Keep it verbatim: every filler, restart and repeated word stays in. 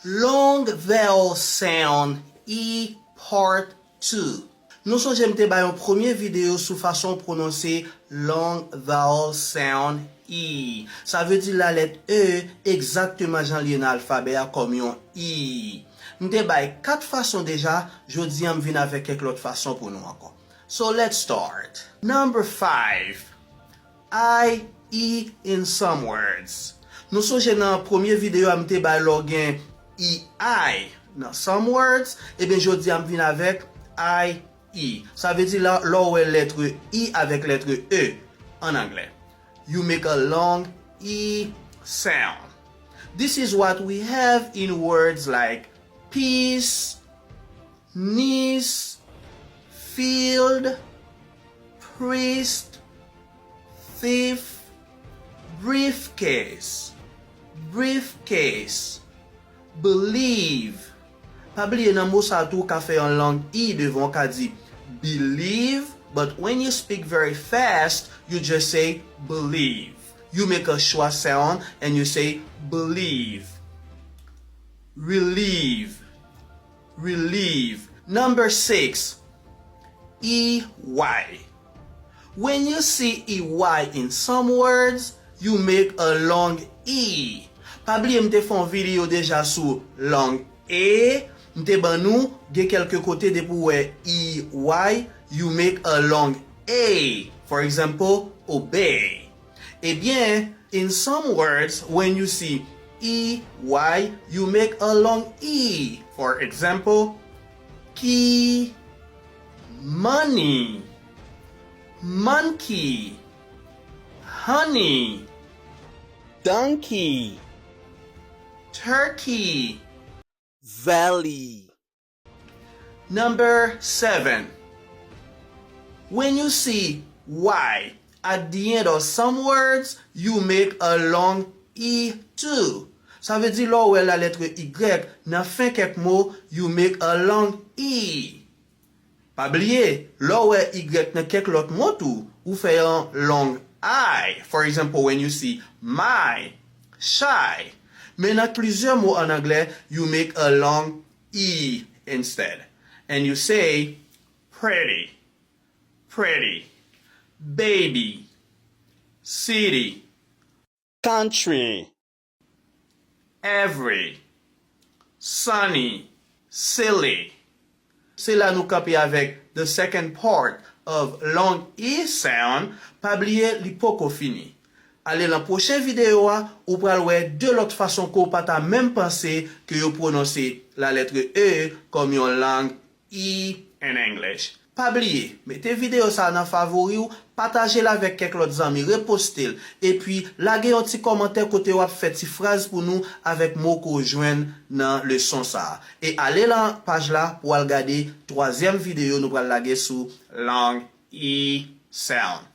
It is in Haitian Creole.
Long vowel sound E part two. Nou sonje m te bay yon premye videyo sou fason w pwononse long vowel sound E. Sa vle di lalèt E egzakteman jan l ye nan alfabè a kòm yon E. M te bay kat fason deja, jodi a m vin avèk kèk lòt fason pou nou ankò. So let's start. Number five. I, E in some words. Nou sonje nan premye videyo a m te bay lè w gen E I nan some words, ebyen jodi a m vin avèk I, E. Sa vle di la, lè w wè lèt E avèk lèt E an anglè. You make a long E sound. This is what we have in words like peace, niece, field, priest, thief, briefcase, briefcase, believe. Pa bliye nan mo sa tou ou ka fè yon long E devan, ou ka di believe, but when you speak very fast, you just say believe. You make a schwa sound and you say believe. Relieve. Relieve. Number six. E Y. When you see E Y in some words, you make a long E. Pa bliye m te fè yon videyo deja sou long E. M te ban nou, gen kèlke kote depi w wè E Y, you make a long A. For example, obey. Ebyen, in some words, when you see E Y, you make a long E. For example, key, money, monkey, honey, donkey, turkey, valley. Number seven. When you see Y at the end of some words, you make a long E too. Sa vle di lè w wè lalèt Y nan fen kèk mo, you make a long E. Pa bliye, lè w wè Y nan kèk lòt mo tou, ou fè yon long I. For example, when you see my, shy. Men nan plizyè mo an anglè, you make a long E instead. And you say pretty, pretty, baby, city, country, every, sunny, silly. Se la nou kanpe avèk the second part of long E sound. Pa bliye, li poko fini. Ale nan pwochen videyo a, ou pral wè de lòt fason ke w pa ta menm panse ke yo pwononse lalèt E kòm yon lang E in English. Pa bliye, mete videyo sa a nan favori w, pataje l avèk kèk lòt zanmi, reposte l, epi lage yon ti kòmantè kote w ap fè ti fraz pou nou avèk mo ke w jwenn nan leson sa a. E ale nan paj la pou w al gade twazyèm videyo nou pral lage sou long E sound.